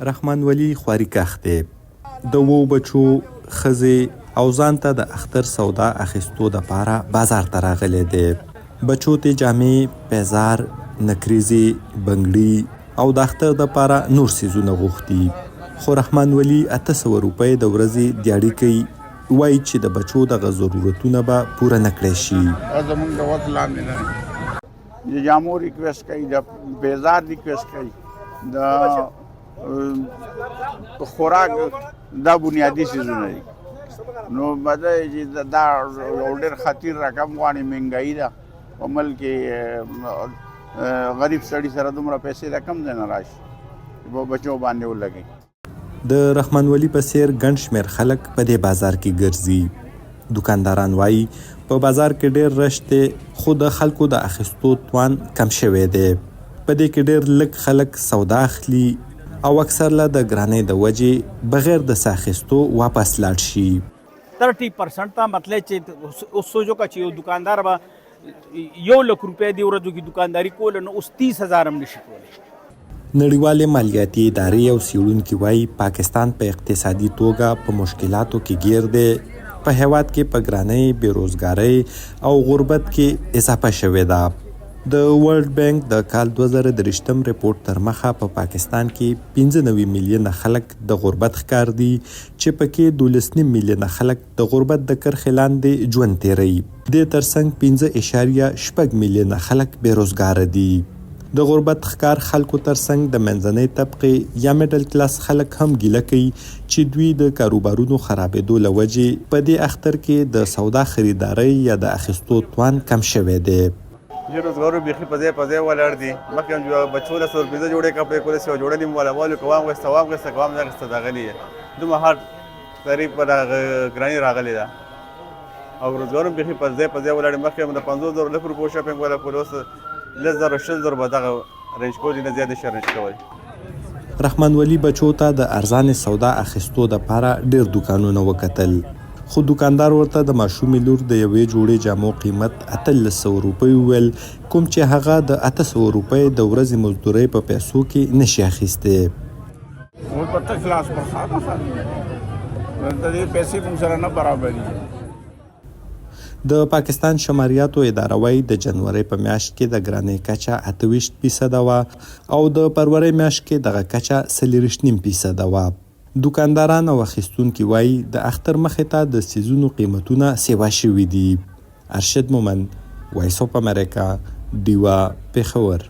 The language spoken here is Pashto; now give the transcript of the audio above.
رحمان ولي خواریکښ دی. د اوو بچو، ښځې او ځان ته د اختر سودا اخیستو دپاره بازار ته راغلی دی. بچو ته جامې، پیزار، نکریزې، بنګړي او د اختر دپاره نور څیزونه غوښتي. خو رحمان ولي 800 روپۍ د ورځې دیاړي کوي، وایي چې د بچو دغه ضرورتونه به پوره نه کړی شي. دا زمونږ د وس لاندې نه دی. د جامو ریکویسټ کوي، د پیزار ریکویسټ کوي، د خوراک، دا بنیادي څیزونه دي. نو بده چې دا یو ډېر خطیر رقم غواړي. مهنګایي ده په ملک کې. غریب سړي سره دومره پیسې د کم ځای نه راشي چې په بچو باندې ولګوي؟ د رحمان ولي په څېر ګڼ شمېر خلک په دې بازار کې ګرځي. دوکانداران وایي په بازار کې ډېر رش دی، خو د خلکو د اخیستو توان کم شوی دی. په دې کې ډېر لږ خلک سودا اخلي او اکثر له د ګرانۍ د وجې بغیر د څه اخیستو واپس لاړ شي. 30% ته مطلب چې اوس سوچو که چې یو دکاندار به 1 لک روپۍ دی ورځو کې دکانداري کوله، نو اوس 30,000 هم نشي کولی. نړیوالې مالیاتي ادارې او څېړونکي وایي پاکستان په اقتصادي توګه په مشکلاتو کې ګیر دی. په هیواد کې په ګرانۍ، بې روزګارۍ او غربت کې اضافه شوې ده. د ورلډ بانک د کال 2023 رپورټ تر مخه په پاکستان کې 95 میلیونه خلک د غربت ښکار دي، چې پکې 12.5 میلیونه خلک د غربت د کرښې لاندې ژوند تېروي. دې ترڅنګ 5.6 میلیونه خلک بې روزګاره دي. د غربت ښکار خلکو ترڅنګ د منځنۍ طبقې یا middle class خلک هم ګیله کوي چې دوی د کاروبارونو خرابېدو له وجې په دې اختر کې د سودا خریدارۍ یا د اخیستو توان کم شوی دی. یو روزګارو بیخي په ځای ولاړ دي. مخکې هم بچو له 100 پنځه جوړې کپړې کولې شي او جوړه نیم والا والو که وام غوښته، وام غوښته، که وام نه غوښته دغه نه دومره هر غریب په دغه ګراني راغلې ده او روزګارو بیخي په ځای ولاړ. مخکې هم د 50,000 لک روپو شاپینګ والا کول، اوس 10,000، 20,000 به دغه رینج کول، نه زیات شي رینج کول. رحمان ولي بچو ته د ارزانې سودا اخیستو دپاره ډېر دوکانونه وکتل، خو دوکاندار ورته د ماشومې لور د یوې جوړې جامو قیمت 1800 روپۍ وویل، کوم چې هغه د 800 روپۍ د ورځې مزدورۍ په پیسو کې نشي اخیستی. موږ په تش لاس په خامخا د دې پیسې موږ سره نه برابرېږي. د پاکستان شماریاتو اداره وایي د جنورۍ په میاشت کې د ګرانۍ کچه 28 فیصده وه او د فرورۍ میاشت کې دغه کچه 24.5 فیصده وه. دوکانداران او اخیستونکي وایي د اختر مخې ته د څیزونو قیمتونه سیوا شوي دي. ارشد مومند، وایس اف امریکا، ډیوه، پېښور.